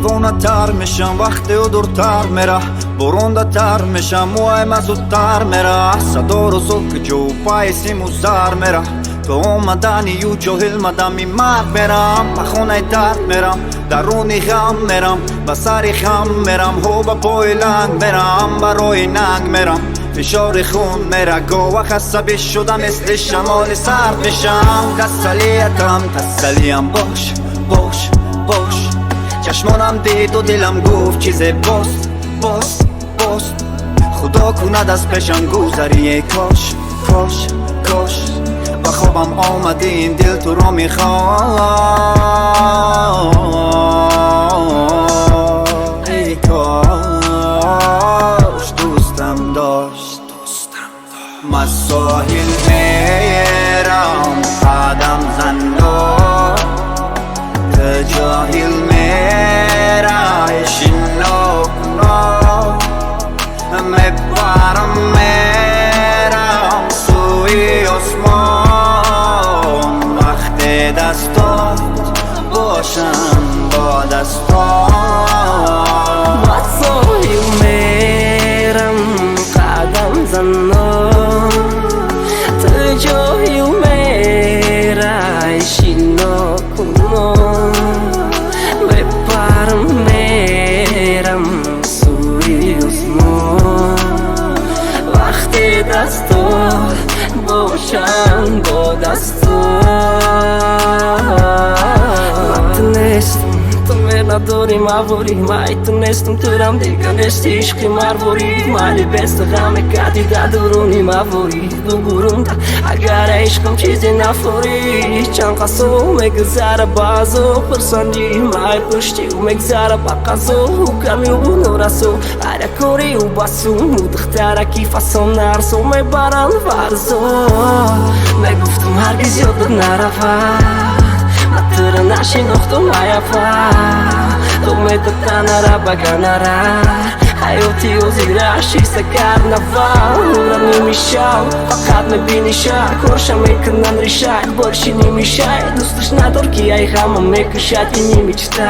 Девонатар мешам, вақте ӯ дуртар мера, бурундатар мешам, мӯайма зудтар мера, садору зулкиҷу пайи симу зар мера. То омадани ӯ ҷоҳил мадами марг мерам, ба хонаи дард мерам, даруни ғам мерам, ба сари хам мерам, ҳо ба пои ланг мерам, барои нанг мерам, фишори хун мера, гова хасабӣ шуда, мисли шамоли сард мешам. Касалиятам, тасалиям бош, бош, бош. Чашмонам диду дилам гуфт, чизе бост, бост, бост. Худо кунад, аз пешам гузарие, кош, кош, кош. Ба хобам омадӣ, ин дил туро мехоҳ. Эй кош дӯстам дошт. Ма соҳил мерам, қадам зано, ту ҷоҳил мерай, шино куно. Мепарам, мерам сӯи осмон, вақте дастот бошам бо дастон. Ба соҳил мерам, қадам занон, ту ҷоҳил мерай, шино кунон. Мепарам, мерам сӯи осмон, вақте дастот бошам бо дастон. Ту нестам, ту надорӣ маворӣ, май ту нестам, турам дига нести ишқи марворӣ. Майли, беста ғаме кади да дуруни маворӣ бугурунда, агар ишқам чизе нафорӣ. Чанд қасо мегузара, баъзо хурсандӣ май пушти ӯ мегузара ба қазо. Ками ӯ норасо, ҳар як кори ӯ басу, духтараки фасон нарсо мебаранд варзо. Мегуфтум, ҳаргиз ёдат наравад, ма тура нашинохтум, аяфа. Умедата нара ба ганара, ҳаёти озира шиста карнавал. Ура нимишав, фақат мебиниша, корша мекунанд решак, больше не мешай. Дӯсташ надор, ки ай ғама мекушад, и не мечтай.